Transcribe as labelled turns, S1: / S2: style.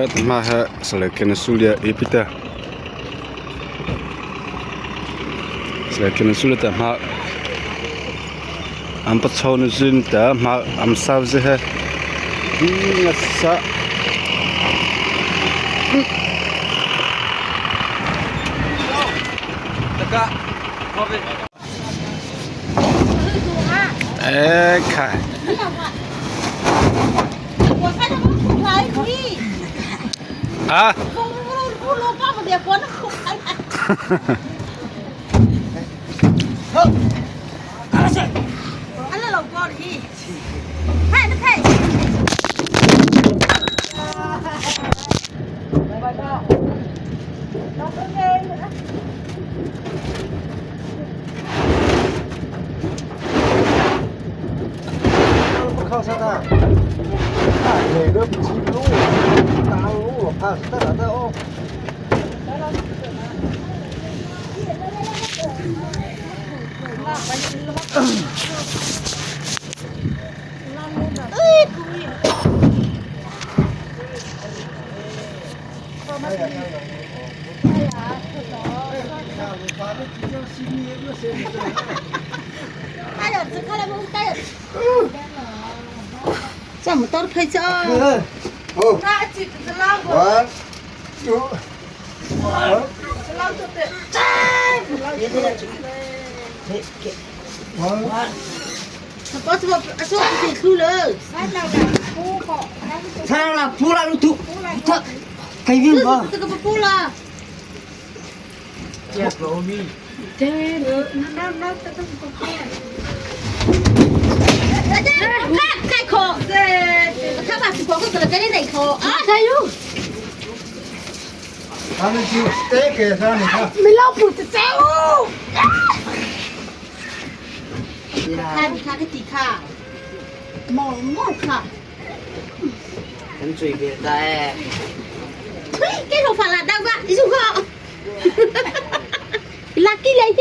S1: Hma he ipite hma nasa. 哎，看。啊！
S2: 不靠山啊，那个不起路，大路怕是在哪的哦。
S3: 这么多拍照。
S2: 哦。
S3: 我。
S4: 菜了，铺了，土，这，给你吧。
S3: 这个不铺了。
S5: 这个那那这都不铺。
S3: 看看口，他把是包括这个给你内口啊，加油！
S2: 他们就带给他，你看。
S5: 没老婆子走。
S3: 看看个迪卡，毛毛卡。
S4: 跟嘴边的哎。
S3: 呸！给头发了，大哥，你说话。拉起来的。